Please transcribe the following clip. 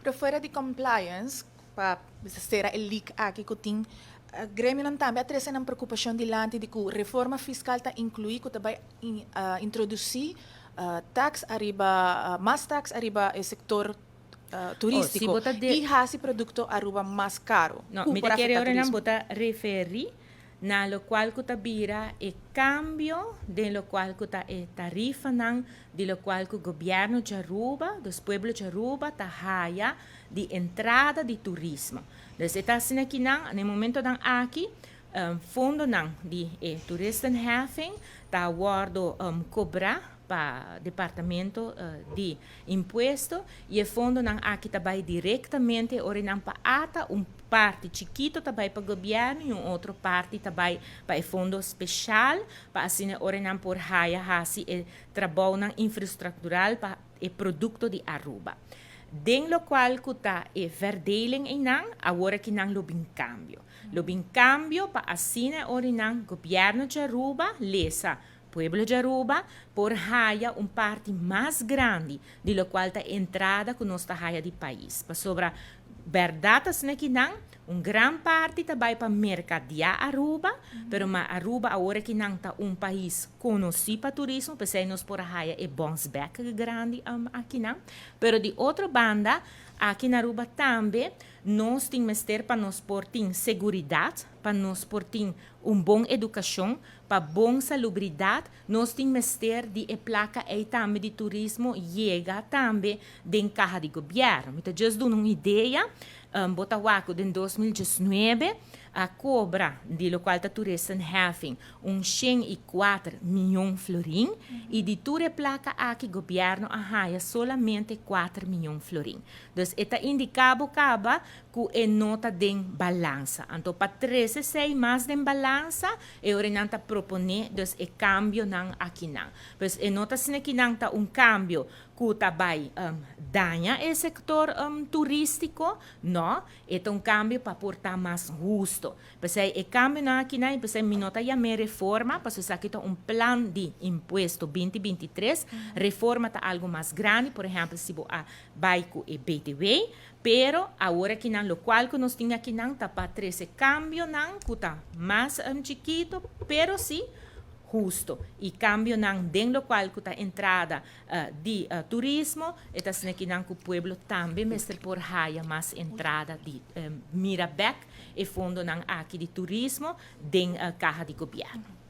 Pero fuera di compliance, pa sera e leak aki cu tin, gremionan tambe a trece nan preocupacion dilanti di cu reforma fiscal ta inclui cu ta bay introduci tax ariba, mas tax ariba e sector turistico Oh, si bo ta y haci producto Aruba mas caro. No, Cu mi por ta kere afecta ora nan turismo. bo ta referi na locual cu ta bira e cambio den locual cu ta e tarifanan di locual cu gobierno di Aruba, dus pueblo di Aruba ta haya di entrada di turismo. Dus e ta asina ki nan, na e momentonan aki, fondonan di e toeristenheffing ta wordo cobra pa departamento di impuesto y e fondonan aki ta bay directamente ora nan pa ATA. Un parti chikito ta bay pa gobierno y un otro parti ta bay pa e fondo special pa asina ora nan por haya haci e trabounan infrastructural pa e producto di Aruba. Den locual cu ta e verdeling eynan, awor aki nan lo bin cambio. Lo bin cambio pa asina ora nan gobierno di Aruba, lesa pueblo di Aruba, por haya un parti mas grandi di locual ta entrada cu nos ta haya di pais. Pasobra berdad asina ki nan, un gran parti ta bay pa mercadia Aruba, pero ma Aruba awor ki nan ta un pais conoci pa turismo, pesey nos por haya e bounce back grandi aki nan. Pero di otro banda, aki na Aruba tambe nos tin mester pa nos por tin seguridad, pa nos por tin un bon educacion, pa bon salubridad, nos tin mester di e placa ey tambe di turismo yega tambe den caha di gobierno. Mi ta just duna un idea, bo ta wak cu den 2019 a cobra di locual ta toeristenheffing un 104 miyon florin y di tur e placa aki gobierno a haya solamente 4 miyon florin. Dus e ta indica bo caba cu e no ta den balansa. Anto pa 13 6 mas den balansa, e ora nan ta propone dus e cambionan aki nan. Pues e no ta asina cu nan ta un cambio cu ta bay daña e sector turistico, no, e ta un cambio pa por ta mas husto. Pues e cambionan aki nan, pues mi no ta yama reforma, pasobra esaki ta un plan di impuesto 2023. Reforma ta algo mas grandi, por ehempel, si bo a bay cu e BTW, pero awor aki nan, locual cu nos tin aki nan, ta pa 13 cambionan, cu ta mas chikito, pero si husto. Y cambionan den locual cu ta entrada di turismo, e ta asina cu nan cu pueblo tambe mester por haya mas entrada di mira back e fondonan aki di turismo den caha di gobierno.